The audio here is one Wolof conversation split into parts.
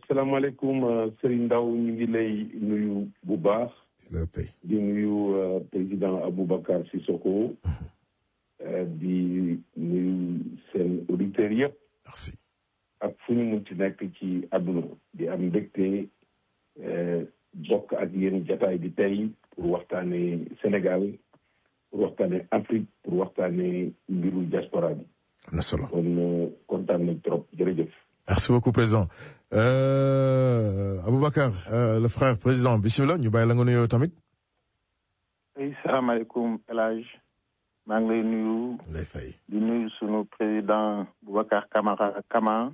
salaamaaleykum Serigne Ndaw ñu ngi lay nuyu bu baax. di nuyu président Aboubacar Sissoko. di nuyu seen auditeurs yëpp. merci. ak fu ñu mun ci nekk ci àdduna di am mbégte bokk ak yéen jataay bi tey pour waxtaanee Sénégal pour waxtaanee Afrique pour waxtaanee mbiru diaspora bi. am na solo kon kontaan nañ trop jërëjëf. merci beaucoup président Aboubacar le frère président bisimilah ñu bàyyi la nga nuyoo tamit. salaamaaleykum El Hadj maa ngi lay nuyu. lay fay di nuyu sunu président Boubacar Camara Kama.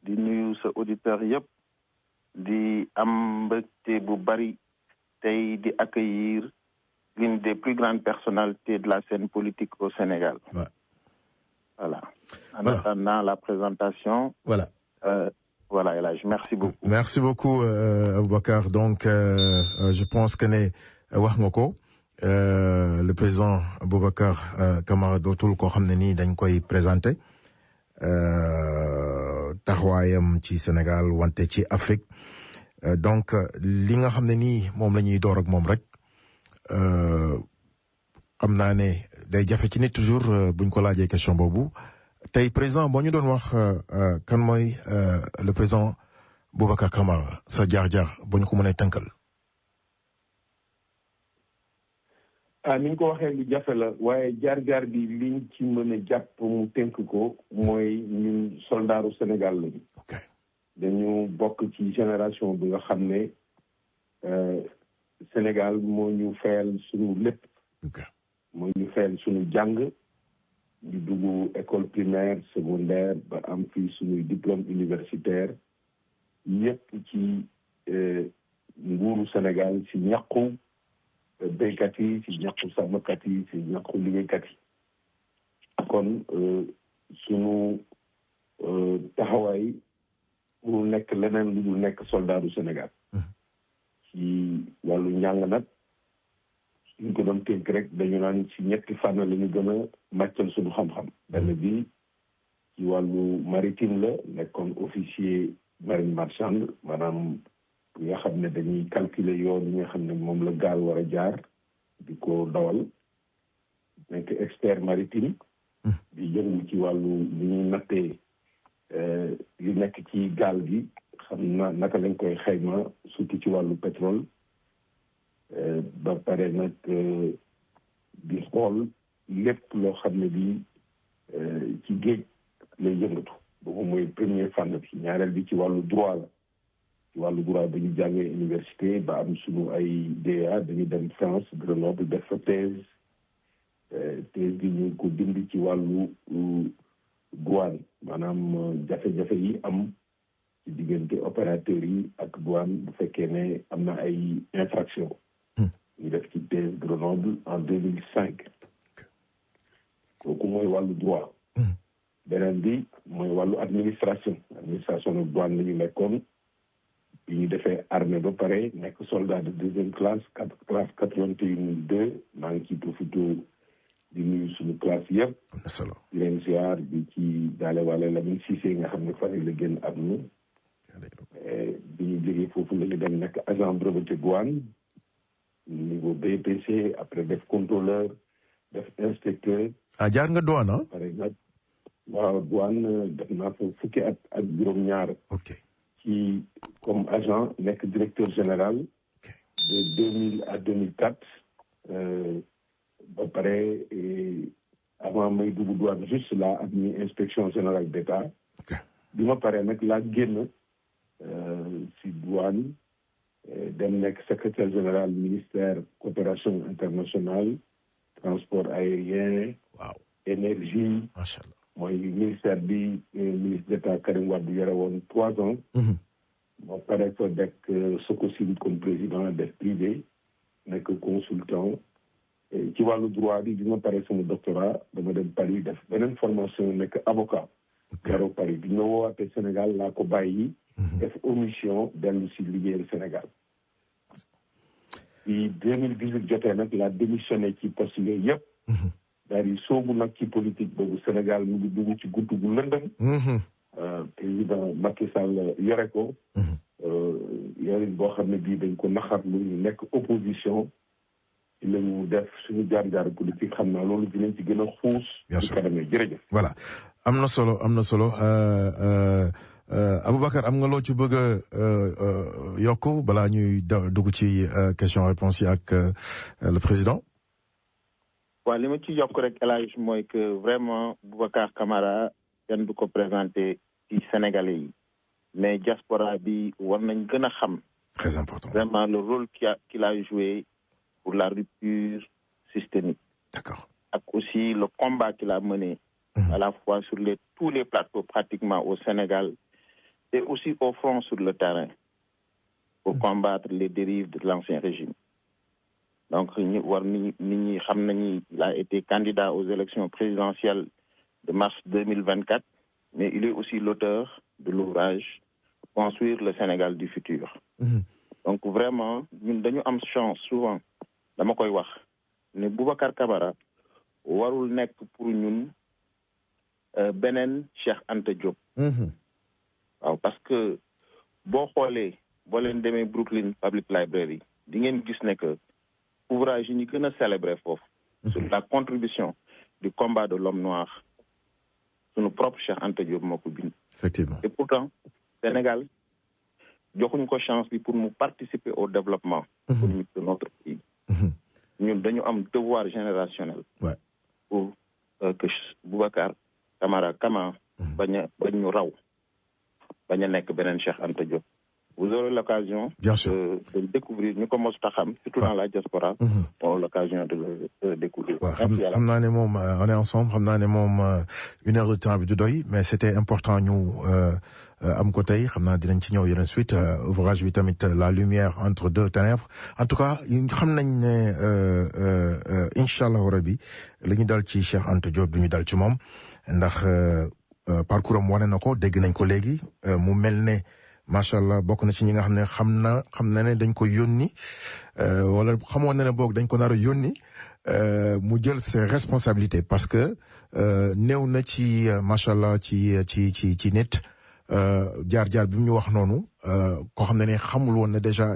di nuyu sa auditeur yëpp. di am mbégte bu bari tey di accueillir l'une des plus grandes personnalités de la scène politique au Sénégal. Ouais. Voilà. En attendant la présentation. Voilà. Voilà, El Hadj, merci beaucoup. Merci beaucoup Aboubacar. Donc je pense que ne wax nga ko le président Boubacar Camara dootul koo xam ne nii dañ koy présenté taxawaayam ci Sénégal wante ci Afrique donc li nga xam ne nii moom la ñuy door ak moom rek xam naa ne day jafe ci nit toujours buñ ko laajee question boobu tey président boo ñu doon wax kan mooy le président Boubacar Camara sa jaar-jaar boo ñu ko mënee tënkal. ni nga ko waxee lu jafe la waaye jaar-jaar bi liñ ci mën a jàpp mu tënk ko mooy ñun soldaaru Sénégal lañu. ok dañu bokk ci génération bi nga xam ne Sénégal moo ñu fayal suñu lépp. ok moo ñu fayal suñu jàng di dugg école primaire secondaire ba am fii suñuy diplôme universitaire yépp ci nguuru Sénégal ci ñàkku béykat yi ci ñàkku sàmmkat yi ci ñàkku liggéeykat yi kon suñu taxawaay pour nekk leneen lu dul nekk soldaaru Sénégal ci wàllu njàng nag ñu ko doon tënk rek dañu naan ci ñetti fànn la ñu gën a màccal suñu xam-xam benn bi ci wàllu maritime la nekkoon officier marine marchande maanaam nga xam ne dañuy calculer yoon yi nga xam ne moom la gaal war a jaar di ko dawal nekk expert maritime di yëngu ci wàllu li ñuy nattee li nekk ci gaal gi xam na naka lañ koy xayma surtout ci wàllu pétrole ba pare nag di xool lépp loo xam ne bi ci géej lay yëngatu boobu mooy premier fànn bi ñaareel bi ci wàllu droit la ci wàllu droit ba ñu jàngee université ba am suñu ay DEA dañu dem France Grenoble def fa thèse bi ñu ko bind ci wàllu douane maanaam jafe-jafe yi am ci diggante opérateurs yi ak douane bu fekkee ne am na ay infraction ñu def ci thèse Grenoble en 2005 kooku mooy wàllu droit beneen bi mooy wàllu administration de douane la ñu nekkoon bi ñu defee armée ba pare nekk soldat de deuxième classe 81-2 maa ngi ciy profité di nuyu suñu classe yëpp di leen ziar di ci daale wàlle Lamine Cissé nga xam ne fan la génn àdduna bi ñu jógee foofu la ñu dem nekk agent breveté douane niveau BPC après def contrôleur def inspecteur. jaar nga douane ah. pare nag waaw douane def naa fa fukki at ak juróom-ñaar. ok ci comme agent nekk directeur général. de 2000 à 2004. ba pare avant may dugg douane juste là ak ñi inspection générale d'État. bi ma pare nag laa génn si douane. dem nekk secrétaire général ministère coopération internationale transport aérien. waaw énergie. macha allah mooy ministère bi ministre d'État Karim Wade yore woon 3 ans. moo pare ko dekk Sococim comme président def privé nekk consultant ci wàllu droit bi ma pare sama doctorat dama dem Paris def beneen formation nekk avocat. keroog Paris bi ma woowaatee Sénégal laa ko bàyyi. def omission dellu si liggéeyal Sénégal. bi 2018 jotee nag la démissionné ci poste yooyu yëpp. daal di soobu nag ci politique boobu Sénégal mu ngi dugg ci guddi gu lëndëm. président Macky Sall yore ko. yorin boo xam ne bii dañ ko naxarlu ñu nekk opposition ci la ñu def suñu jaar-jaar politique xam naa loolu dinañ ci gën a xuus. bien sûr jërëjëf. voilà am na solo Aboubacar am nga loo ci bëgg a yokk balaa ñuy dugg ci question réponse yi ak le président. waaw li ma ci yokk rek El Hadj mooy que vraiment Boubacar Camara kenn du ko présenté ci Sénégalais yi mais diaspora bi war nañ gën a xam. très important vraiment le rôle qu'il a joué pour la rupture systémique. D'accord. Ak aussi le combat qu'il a mené à la fois sur tous les plateaux pratiquement au Sénégal et aussi au front sur le terrain pour combattre les dérives de l'ancien régime. Donc, il a été candidat aux élections présidentielles de mars 2024, mais il est aussi l'auteur de l'ouvrage Construire le Sénégal du futur. Donc, vraiment, nous avons chance souvent, dama koy wax, ne Boubacar Camara warul nek pour ñun benen Cheikh Anta Diop. waaw parce que boo xoolee boo leen demee Brooklyn Public Library di ngeen gis ne que ouvrage yi ñu gën a célébrer foofu sur la contribution du combat de l'homme noir sunu propre Cheikh Anta Diop moo ko bind. Effectivement. Et pourtant Sénégal joxuñ ko chance bi pour mu participer au développement économique de notre pays. ñun dañu am devoir générationnel pour que Boubacar Camara bañ ñu raw bañ a nekk beneen Cheikh Anta Diop. Vous aurez l'occasion de découvrir, nous commençons à xam, surtout dans la diaspora, on aura l'occasion de le découvrir. On est ensemble, une heure de temps avec doy, mais c'était important nous am ko tay xamna dinañ ci ñëw yeneen suite ouvrage bi tamit la lumière entre deux ténèbres. En tout cas, xam nañ ne inshallah rabbi lañu dal ci Cheikh Anta Diop duñu dal ci mom ndax parcours am wane na ko dégg nañ ko léegi mu mel ne machallah bokk na ci ñi nga xam na ne dañ ko yónni wala xamoon na ne boog dañ ko nar a yónni mu jël ses responsabilités parce que néew na ci machallah ci nit jaar bi ñu wax noonu koo xam ne xamul woon ne déjà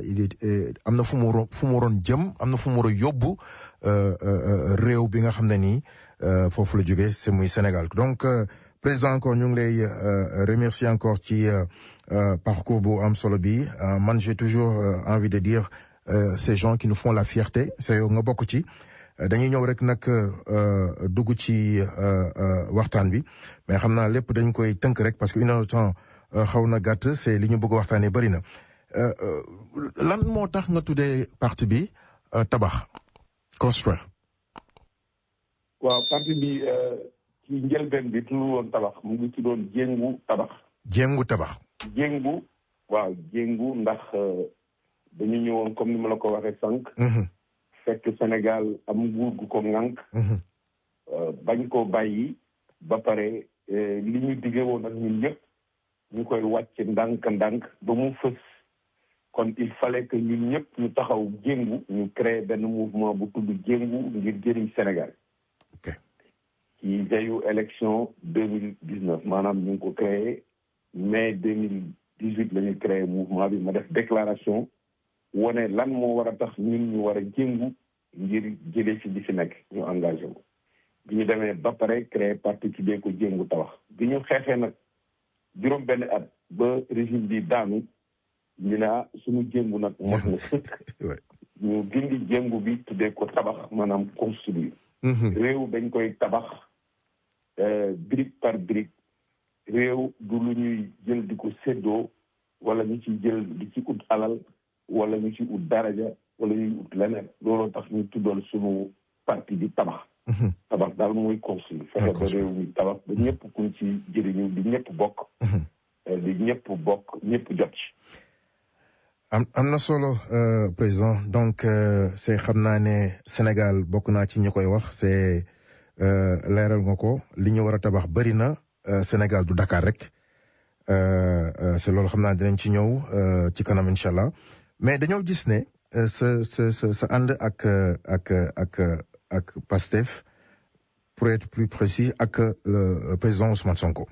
am na fu mu waroon jëm am na fu mu war a yóbbu réew bi nga xam ne nii foofu la jógee c'est muy Sénégal. Donc président encore ñu ngi lay remercier encore ci parcours bu am solo bi man j'ai toujours envie de dire ces gens qui nous font la fierté c'est yow nga bokk ci dañuy ñëw rek nag dugg ci waxtaan bi mais xam naa lépp dañ koy tënk rek parce que une heure de temps xaw na gàtt c'est li ñu bëgg waxtaanee bëri na lan moo tax nga tuddee parti bi tabax construire. waaw parti bi ci njëlbeen bi tudd woon tabax mu ngi ci doon jéngu tabax. jéngu tabax. jéngu ndax dañu ñëwoon comme ni ma la ko waxee sànq. fekk Sénégal am nguur gu ko ŋànk. bañ ko bàyyi ba pare li ñu dige woon ak ñun ñëpp ñu koy wàcc ndànk-ndànk ba mu fës kon il fallait que ñun ñëpp ñu taxaw jéngu ñu créer benn mouvement bu tudd jéngu ngir jëriñ Sénégal. ci veillu élection 2019 maanaam ñu ngi ko créé mai 2018 la ñu créé mouvement bi ma def déclaration wone lan moo war a tax ñun ñu war a jéngu ngir jëlee fi di fi nekk ñu engagé wu. bi ñu demee ba pare créé parti ci dee ko jéngu tabax bi ñu xeexee nag juróom benn at ba régime bi daanu ñu ne suñu jéngu nag mot na sëkk ñu dindi jéngu bi tuddee ko tabax maanaam construire réew dañ koy tabax brique par brique réew du lu ñuy jël di ko séddoo wala ñu ci jël di ci ut alal wala ñu ci ut daraja wala ñuy ut leneen looloo tax ñu tuddoon suñu parti bi tabax tabax daal mooy construire fexe ba réew mi tabax ba ñëpp kuñ ci jëriñu di ñëpp bokk ñëpp jot ci am na solo président donc c'est xam naa ne Sénégal bokk naa ci ñi koy wax c'est leeral nga ko li ñu war a tabax bëri na Sénégal du Dakar rek c'est loolu xam naa dinañ ci ñëw ci kanam incha allah mais dañoo gis ne sa ànd ak Pastef pour être plus précis ak le président Ousmane Sonko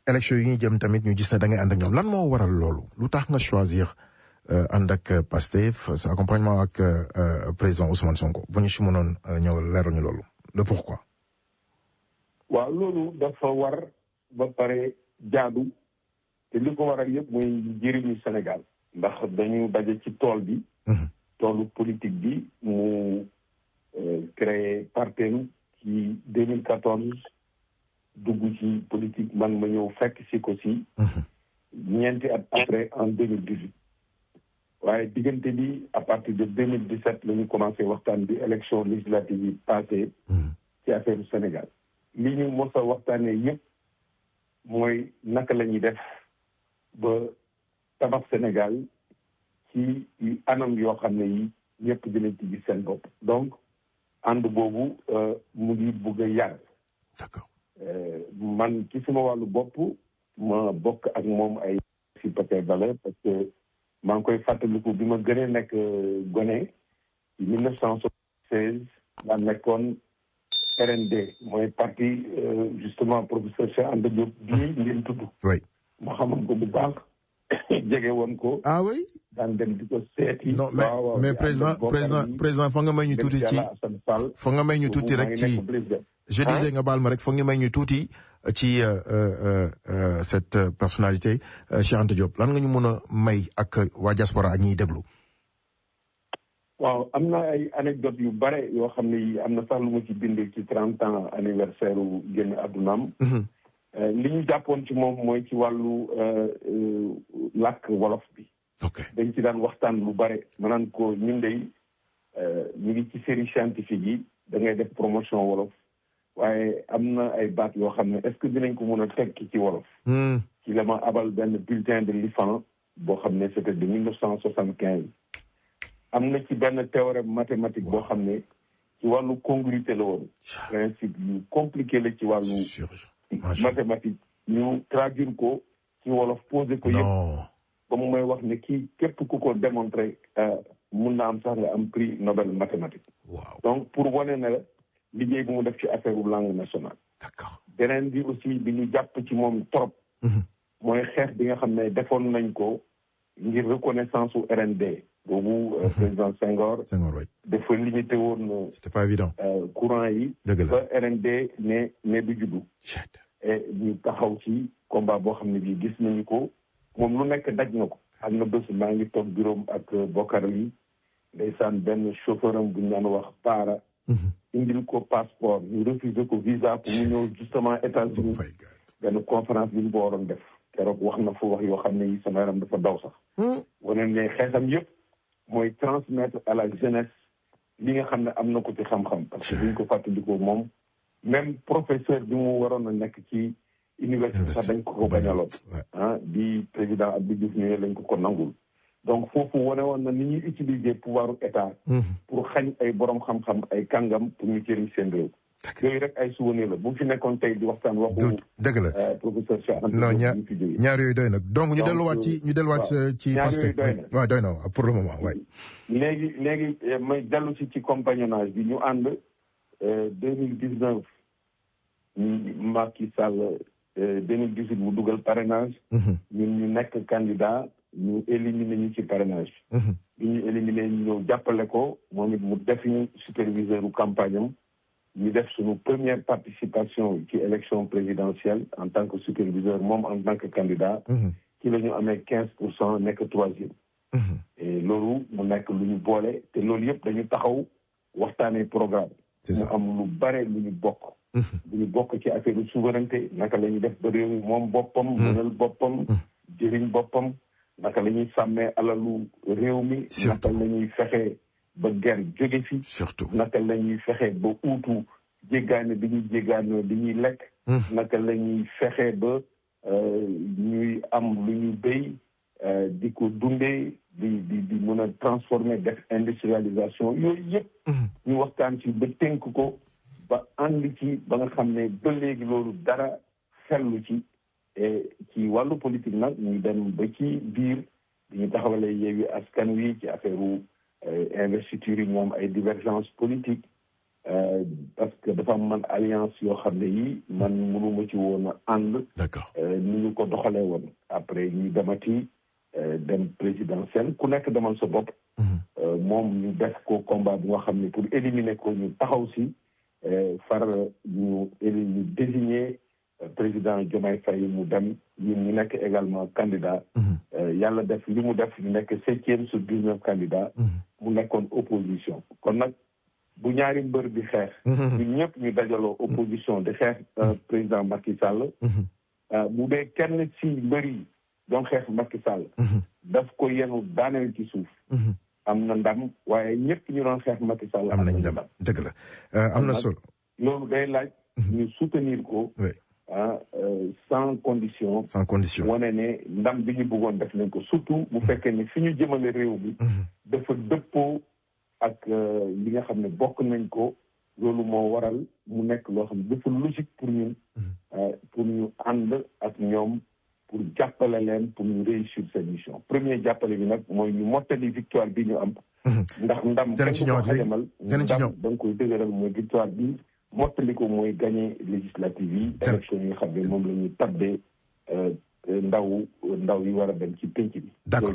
élection yi ñuy jëm tamit ñu gis ne da ngay ànd ak ñoom lan moo waral loolu lu tax nga choisir ànd ak Pastef sa accompagnement ak président Ousmane Sonko bu ñu si mënoon ñëw leeral ñu loolu le pourquoi. waaw loolu dafa war ba pare jaadu te li ko waral yëpp mooy njëriñu Sénégal ndax dañu daje ci tool bi. toolu politique bi mu créé partem ci 2014 dugg ci politique man ma ñëw fekk si ko si. ñeenti at après en 2018. waaye diggante bi à partir de 2017 la ñu commencé waxtaan bi élection législative yi passé ci affaire du Sénégal li ñu mos a waxtaanee yëpp mooy naka la ñuy def ba tabax Sénégal ci anam yoo xam ne yi ñëpp dinañ ci gis seen bopp donc ànd boobu mu ngi bugg a yàgg. D'accord. man ci suma wàllu bopp ma bokk ak moom ay si Pater Valeur parce que maa ngi koy fàttaliku bi ma gënee nekk gone ci 1976 laa nekkoon RND mooy parti justement professeur Cheikh Anta Diop bii ngeen tudd. oui. ma xamoon ko bu baax jege woon ko. ah oui. daan dem di ko seeti. non mais président foog nga may ñu tuuti ci foog nga may ñu tuuti rek ci je disais nga baal ma rek foog nga may ñu tuuti ci cette personnalité Cheikh Anta Diop lan nga ñu mën a may ak waa diaspora ak ñiy déglu. waaw am na ay anecdote yu bare yoo xam ne yi am na sax lu ma ci bind ci 30 ans anniversaire u génn addunaam. li ñu jàppoon ci moom mooy ci wàllu làkk wolof bi. ok dañ ci daan waxtaan lu bare ma naan ko ñun de ñu ngi ci série scientifique yi da ngay def promotion wolof waaye am na ay baat yoo xam ne est-ce que dinañ ko mën a tekki ci wolof. ci la ma abal benn bulletin de l'IFAN boo xam ne c'était de 1975. am na ci benn théorème mathématique boo xam ne ci wàllu congruité la woon. principe yu compliqué la ci wàllu mathématique ñu traduire ko ci wolof posé ko yëpp ba mu may wax ne kii képp ku ko démontré mun na am sax nga am prix Nobel mathématique. waaw donc pour wane ne la liggéey bu mu def ci affaire u langue nationale. d'accord beneen bi aussi bi ñu jàpp ci moom trop. mooy xeex bi nga xam ne defoon nañ ko ngir reconnaissance u RND. boobu président Senghor. oui. dafa limité woon. c'était pas évident. courant yi. dëgg la ba RND ne du juddu. et ñu taxaw ci combat boo xam ne bii gis nañu ko moom lu nekk daj na ko. am na bés maa ngi toog bureau ak bokkar yi ndeysaan benn chauffeur am bu ñu naan wax Paara. indil ko passeport ñu refusé ko visa pour mu ñëw justement États-Unis benn conférence bi ñu ko waroon def. keroog wax na fa wax yoo xam ne yi sama yaram dafa daw sax. wane ne xeexam yëpp mooy transmettre à la jeunesse li nga xam ne am na ko ci xam-xam. parce que bu ñu ko fàttalikoo moom même professeur bi mu waroon a nekk ci université sax dañ ko bañaloon. bi président Abdou Diouf ñëwee lañ ko nangul. donc foofu wane woon na ni ñuy utiliser pouvoiru état. pour xañ ay borom xam-xam ay kàngam pour ñu jëriñ seen réew. yooyu rek ay souvenir la bu fi nekkoon tey di waxtaan waxu. dëgg la professeur Cheikh Anta non ñaar yooyu doy na donc ñu delluwaat ci ñaar yooyu doy na waaw doy na pour le moment waay. léegi may dellu si ci compagnonnage bi ñu ànd 2019 Macky Sall 2018 mu dugal parrainage. ñun ñu nekk candidat ñu éliminé ñu ci parrainage. bi ñu éliminé ñu ñëw jàppale ko moom it mu def ñu superviseur u campagne am. ñu def suñu première participation ci élection présidentielle en tant que superviseur moom en tant que candidat. ci la ñu amee 15% nekk 3e. et loolu mu nekk lu ñu boole te loolu yëpp dañu taxaw waxtaanee programme. mu am lu bare lu ñu bokk. lu ñu bokk ci affaire de souveraineté naka la ñuy def ba réew mi moom boppam. mënal boppam. jëriñ boppam. naka la ñuy sàmmee alalu réew mi. naka la ñuy fexe ba guerre jóge fi. surtout naka la ñuy fexe ba uutu jéggaane bi ñuy jéggaanoo di ñuy lekk. naka la ñuy fexe ba ñuy am lu ñu béy di ko dundee di mën a transformer def industrialisation yooyu yëpp. ñu waxtaan ci ba tënk ko ba ànd ci ba nga xam ne ba léegi loolu dara xellu ci ci wàllu politique nag ñu dem ba ci biir di ñu taxawalee Yewwi Askan Wi ci affaire investiture yi ñoom ay divergence politique parce que dafa am man alliance yoo xam ne yi man mënuma ci woon a ànd. d'accord ni ñu ko doxalee woon après ñu demati dem présidentielle ku nekk demal sa bopp. moom ñu def ko combat bu nga xam ne pour éliminer ko ñu taxaw si far ñu désigner président Diomaye Faye mu dem ñun ñu nekk également candidat. yàlla def li mu def ñu nekk 7e sur 19 candidats. mu nekkoon opposition kon nag bu ñaari mbër di xeex. ñun ñëpp ñu dajaloo opposition di xeex président Macky Sall. bu dee kenn ci mbër yi doon xeex Macky Sall. daf ko yenu daaneel ci suuf. am na ndam waaye ñëpp ñu doon xeex Macky Sall. am nañ ndam dëgg la am na solo. loolu day laaj. ñu soutenir ko. sans condition. sans condition wane ne ndam bi ñu bëggoon def nañ ko surtout bu fekkee ne fi ñu jëmale réew mi. dafa dëppoo ak li nga xam ne bokk nañ ko. loolu moo waral mu nekk loo xam ne dafa logique pour ñun. pour ñu ànd ak ñoom pour jàppale leen pour ñu réussir seen mission premier jàppale bi nag mooy ñu mottali victoire bi ñu am. ndax ndam danañ ci ñëwaat léegi danañ ci ñëw da nga koy dëgëral mooy victoire bi mottali ko mooy gagné législative yi. élection yi nga xam ne moom la ñuy tabbee ndaw yi war a dem ci penc bi. d'accord